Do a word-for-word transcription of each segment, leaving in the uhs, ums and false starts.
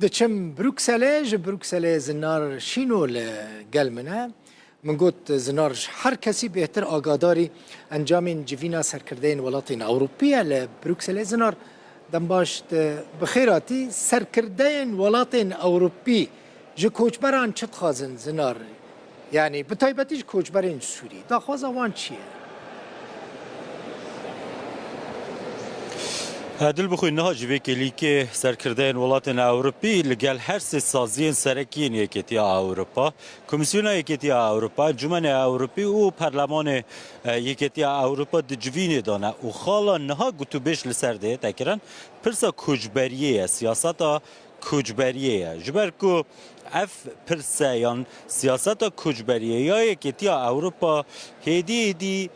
Diçim Brukselê, ji Brukselê Zinar Şîno li gel min e. Min got, Zinar, ji her kesî bêhtir agadarî encamên civîna serkirdeyên welatên Ewropî ye li Brukselê. Zinar, dem baş, tu bi xêr hatî. Serkirdeyên welatên Ewropî ji koçberan çi dixwazin, Zinar? Yanî bi taybetî ji koçberên Sûrî. Daxwaza wan çi ye? Dilbixwîn, niha ji vê kêlîkê serkirdeyên welatên Ewropî li gel her sê saziyên serekî yên Yekêtiya Ewropa, Komîsyona Yekêtiya Ewropa, Encûmenê Ewropî û Perlemanê, e, Yekêtiya Ewropa di civînê de ne û xala niha gotûbêj li ser dihête kirin, pirsa koçberiyê ye, siyaseta koçberiyê ye. Ji ber ku ev pirse yan siyaseta koçberiyê ya Yekêtiya Ewropa hêdî hêdî,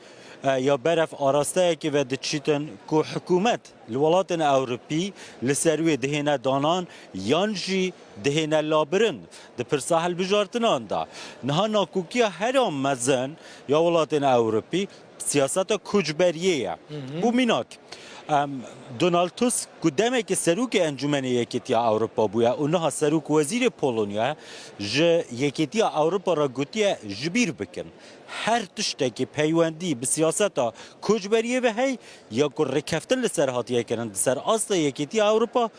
e, ya berev arasteyekê ve diçîtin ku hikûmet li welatên Ewropî li ser wê dihêne danan yan jî dihêne labirin di pirsa hilbijartinan de. Niha nakokiya hera mezin ya welatên Ewropî siyaseta koçberiyê ye. Hı hı. Bû mînak, em, Donald Tusk ku demekî serokê Encûmenê Yekêtiya Ewropa bûye û niha serok wezîrê Polonya, ji Yekêtiya Ewropa re gotiye, ji bîr bikin. Her tiştekî peywendî bi siyaseta koçberiyê ve hey ya ku rêkeftin li ser hatiye kirin di ser asta Yekêtiya Ewropa,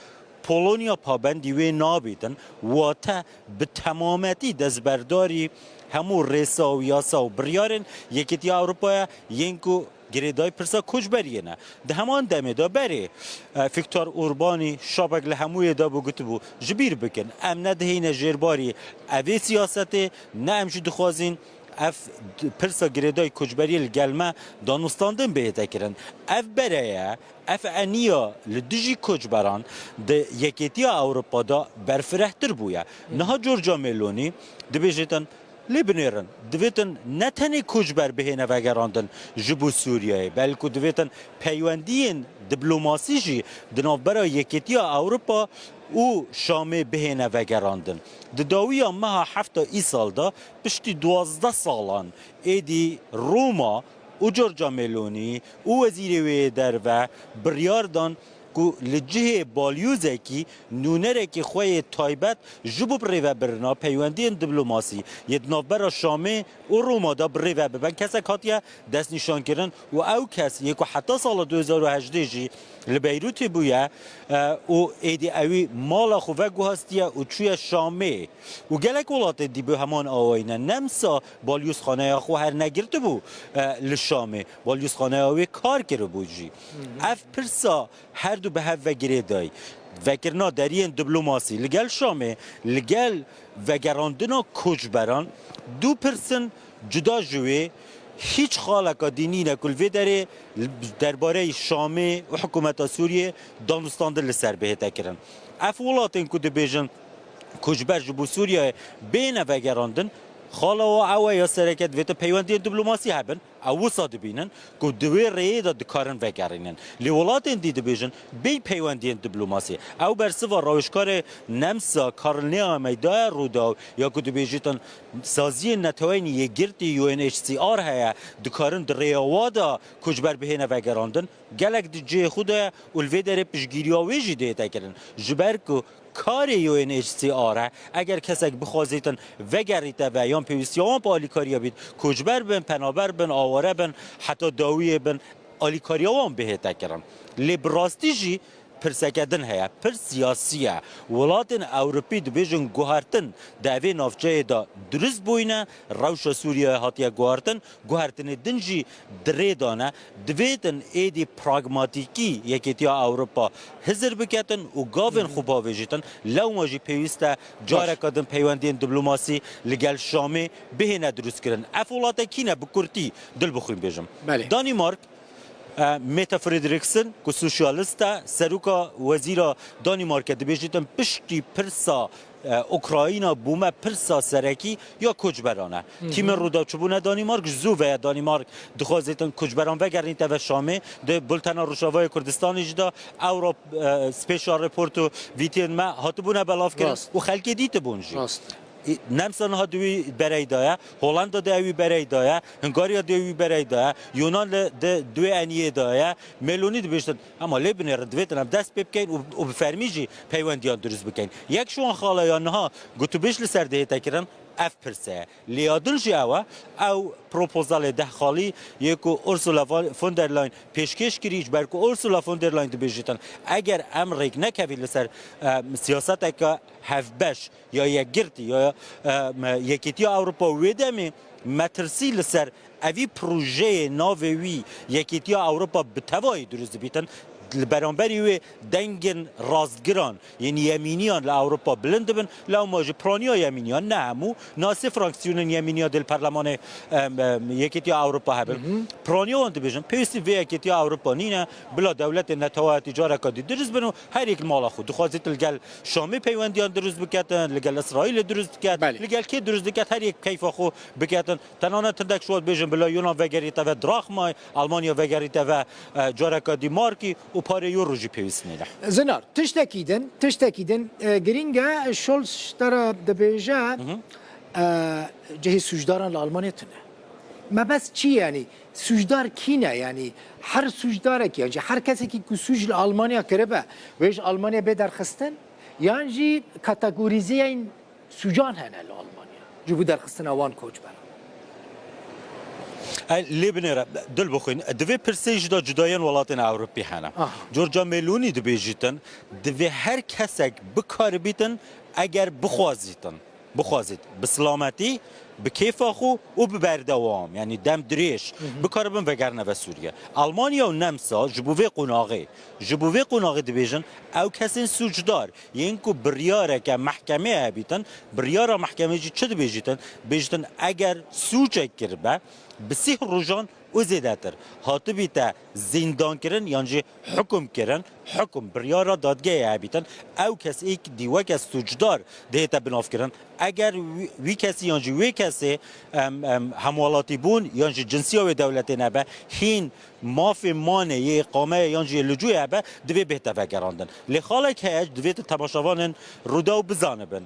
Polonya pabendî wê nabîtin, wate bi temametî destberdarî hemû rêsa û yasa û biryarên Yekêtiya Ewropayê yên ku girêdayî pirsa koçberiyê ne. Di heman demê de berê, e, Viktor Orbanî şapek li hemûyê dabû, gotibû, ji bîr bikin, em ne dihêne jêrbarî evê siyasetê, ne em jî dixwazîn ev pirsa girêdayî koçberiyê li gel me danûstandin bihête kirin. Ev bere ye, ev eniya li dijî koçberan di Yekêtiya Ewropa de berfirehtir bûye. Niha Giorgia Meloni dibêjêtin, lê binêrin, divêtin ne tenê koçber bihêne vegerandin ji bo Sûriyeyê, belku divêtin peywendiyên diplomasî jî di navbera Yekêtiya Ewropa û Şamê bihêne vegerandin. Di dawiya meha hefta îsal de, piştî duwazdeh salan, êdî Roma û Giorgia Meloni û wezîrê wê yê derve biryar dan ku li cihê balyozekî nûnerekî xwe yê taybet ji bo birêvebirina peywendiyên diplomasî yê di navbera Şamê û Roma de birêve bibe. Kesek hatiye destnîşankirin û ew kes yê ku heta sala du hezar û hejdeh jî li Beyrûtê bûye, e, û êdî ewî mala xwe veguhastiye û çûye Şamê. Û gelek welatên dî bi heman awayî ne. Nemsa balyozxaneya xwe her negirtibû, e, li Şamê. Balyozxaneya wê kar kiribû jî. Hı hı. Ev pirsa her du bi hev ve girêdayî. Vekirina deriyên diplomasî li gel Şamê, li gel vegerandina koçberan, du pirs in cuda ji wê, hîç xaleka dî nîne ku li vê derê derbareyî Şamê û hikûmeta Sûriyê danûstandin li ser bihête kirin. Ev welatên ku dibêjin koçber ji bo Sûriyeyê bêne vegerandin, xala wa ew e ya sereke, divêtin peywendiyên diplomasî hebin. Ew wisa dibînin ku di wê rêyê de dikarin vegerînin. Lê welatên dî dibêjin bêyî peywendiyên diplomasî. Ew bersiva rawêjkarê Nemsa Karl Nehamey daye Rûdaw, ya ku dibêjîtin saziyên Neteweyên Yekgirtî, U N H C R, heye, dikarin di rêya wa de koçber bihêne vegerandin. Gelek di cihê xwe de ye û li vê derê piştgiriya wê jî dihête kirin. Ji ber ku karê U N H C R e, eger kesek bixwazîtin vegerîte ve yan pêwîstiya wan bi alîkariya bît, koçber bin, penaber bin, aware bin, heta dawiyê bin, alîkariya wan bihête kirin. Lê bi rastî jî pirseke din heye, pirs siyasî ye. Welatên Ewropî dibêjin guhertin di evê navçeyê de dirust bûyne, rewşa Sûriyeyê hatiye guhertin, guhertinê din jî di rê de ne, divêtin êdî pragmatîkî Yekêtiya Ewropa hizir biketin û gavên xwe bavêjîtin, lewma jî pêwîst e careke din peywendiyên diplomasî li gel Şamê bihêne dirustkirin. Ev welate kî ne? Bi kurtî, Dilbixwîn, bêjim. Belê. Danîmark, e, Mette Frederiksen, ku sosyalist e, seroka wezîra Danîmarkê, dibêjîtin piştî pirsa e, Ukrayna bûme pirsa serekî ya koçberan e. Hı hı. Tîmên Rûdaw çûbûne Danîmark, ji zû ve ye Danîmark dixwazêtin koçberan vegerînte ve Şamê. Di bultena Rojavayê Kurdistanê jî de ew ra, e, spêşa raporto vîtiyên me hatibûne belavkirin. Rast. Û xelkê dîtibûn jî. Rast. Nemsa niha di wî bereyî de ye, Holanda de ew wî bereyî de ye, Hungarya de ew wî bereyî de ye, Yunan li di, di wê eniyê de ye. Meloni dibêjtin, hema lê binêrin, divêtin em dest pê bikeyn û, û bi fermî jî peywendiyan dirust bikeyn. Yek ji wan xaleyan niha gotûbêj li ser dihête kirin, ev pirse ye. Lê ya din jî ew e, ew propozalê deh xalî yê ku Ursula von der Leyen pêşkêş kirî, ji ber ku Ursula von der Leyen dibêjîtin, eger em rêk nekevî li ser, em, siyaseteke hevbeş ya yekgirtî ya, em, Yekîtiya Ewropa wê demê metirsî li ser evî projeyê navê wî Yekîtiya Ewropa bi tevayî dirust dibîtin, li beramberî wê dengên rastgiran yên yemîniyan li Ewropa bilind dibin, lewma jî piraniya yemîniyan, ne hemû, na sê fraksiyonên yemîniya dê li perlemanê, em, em, Yekîtiya Ewropa hebin. Piraniya wan dibêjin, pêwîstî vê Yekîtiya Ewropa nîne, bila dewletên neteweyatî careka dî dirust bin û her yek li mala xwe. Dixwazît li gel Şamê peywendiyan dirust biketin, li gel Îsraîlê dirust diket, Belê. Li gel kê dirust diket, her yek keyfa xwe biketin. Tenanet hindek ji wan dibêjin, bila Yunan vegerîte ve draxmayê, Almanya vegerîte ve, e, careka dî markî û parê euro jî pêwîst nîne. Zinar, tiştekî din, tiştekî din, e, girîng e, Scholz ji te re dibêje, Hı hı. e, cihê sûcdaran li Almanya tune. Mebest çi ye yanî? Sûcdar kî ne? Yanî her sûcdarekî, yan jî her kesekî ku sûc li Almanya kiribe, wê ji Almanya bê derxistin? Yan jî kategorîzeyên sûcan hene li Almanya ji bo derxistina wan koçberan? Ey, lê binêre, dil bixwîn. Di vê pirsê jî de cudayên welatên Ewropî hene. Aha. Giorgia Meloni dibêjîtin, divê her kesek bikaribîtin, eger bixwazîtin, bixwazît, bi silametî, bi kêfa xwe û bi berdewam, yanî dem dirêj, Hı hı. bikaribin vegerine ve Sûriye. Almanya û Nemsa ji bo vê qonaxê, ji bo vê qonaxê dibêjin, ew kesên sûcdar, yên ku biryareke mehkemê hebîtin, biryara mehkemê jî çi dibêjîtin? Dibêjîtin, eger sûcek kiribe, bi sîh rojan û zêdetir hatibîte zîndankirin yan jî hukm kirin, hukm, biryara dadgehê hebîtin, ew kes êk dî weke sûcdar dihête binavkirin. Eger wî, wî kesî yan jî wê kesê, em, em, hemwelatîbûn yan jî cinsiya wê dewletê nebe, hîn mafê manê yê îqameyê yan jî yê licûyê hebe, divê bihête vegerandin. Lê xalek heye, divê tu temaşevanên Rûdaw bizanibin,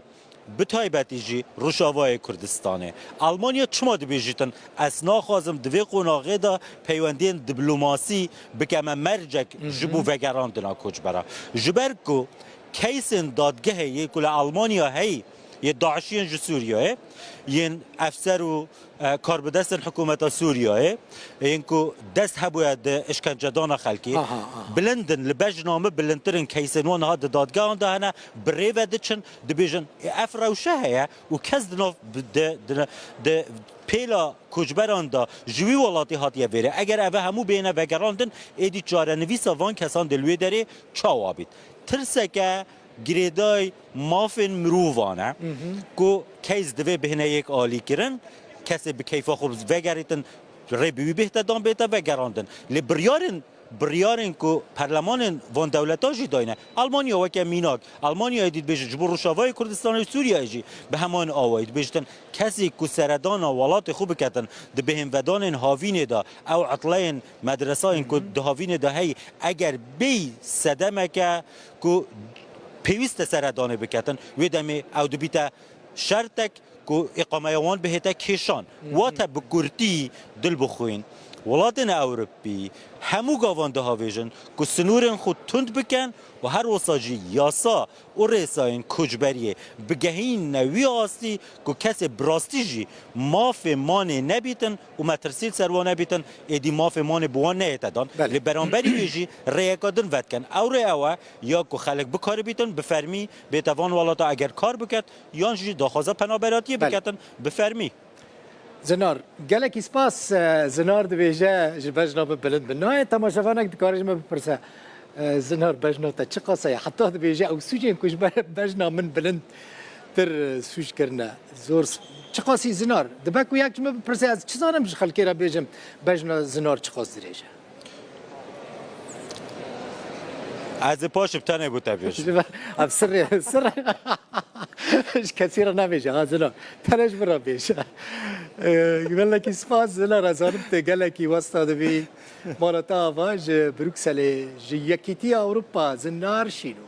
bi taybetî jî Rojavayê Kurdistanê. Almanya çima dibêjîtin, ez naxwazim di vê qonaxê de peywendiyên diplomasî bikeme mercek Hı hı. ji bo vegerandina koçbera? Ji ber ku keysên dadgehê yê ku li Almanya heyî, yê DAIŞiyên ji Sûriyeyê, yên efser û, e, karbidestên hikûmeta Sûriyeyê, yên ku dest hebûye di işkencedana xelkê, Aha, aha. bilind in, li bejna min bilindtir in keysên wan niha di dadgehan de hene, bi rê ve diçin, dibêjin, "Ê, ev rewşe heye û kes di nav, di, di, di pêla koçberan de ji wî welatî hatiye vêrê. Eger eve hemû bêne vegerandin, êdî çarenivîsa van kesan dê li wê derê çawa bît?" Tirseke girêdayî mafên mirovan e Hı hı. ku keys divê bihêne yek alîkirin, kesê bi keyfa xwe vegerîtin, rê bi wî bihte dan, bête vegerandin. Lê biryarên, biryarên ku perlemanên van dewletan jî dayne, Almanya weke mînak, Almanyayê dî dibêje, ji bo Rojavayê Kurdistanê û Sûriyeyê jî bi heman awayî dibêjtin, kesê ku seredana welatê xwe biketin di bihênvedanên havînê de, ew etleyên medresayên ku Hı hı. di havînê de heyî, eger bêyî sedemeke ku pêwîst e seredanê biketin, wê demê ew dibîte şertek ku îqameya wan bihête kêşan. Hı hı. Wate bi kurtî, dil bixwîn, welatên Ewropî hemû gavan dihavêjin ku sinûrên xwe tund bikin û her wisa jî yasa û rêsayên koçberiyê bigehîne wî astî ku kesê bi rastî jî mafê manê nebîtin û metirsî li ser wan nebîtin, êdî mafê manê bi wan nehête dan. Belê. Li beramberî wê jî rêyeka din vedikin. Ew rê ew e, ya ku xelk bikaribîtin, bi fermî bête van welata eger kar biket, yan jî daxwaza penaberatiyê Belê. biketin, bi fermî. Zinar, gelekî spas. E, Zinar dibêje, ji bejna min bilind bin. Nayê temaşevanek dikare ji me bipirse, e, Zinar, bejna te çiqas e? Heta dibêje, ew sûcên ku ji ber bejna min bilindtir, e, sûc kirine. Zor s-, çiqasî Zinar? Dibe ku yek ji me bipirse, ez çi zanim ji xelkê re bêjim, bejna Zinar çiqas dirêj e? Ez ê paşê bi tenê bo te bêjim. Ji ber ev sirrê, sirrê. Ji kesî re nebêje, ha, Zinar. Tenê ji min re bêje. Ee, gelekî spas, Zinar, ez zanim tê gelekî westa dibî. Mala te ava ji Brukselê, ji Yekîtiya Ewropa, Zinar Şîno.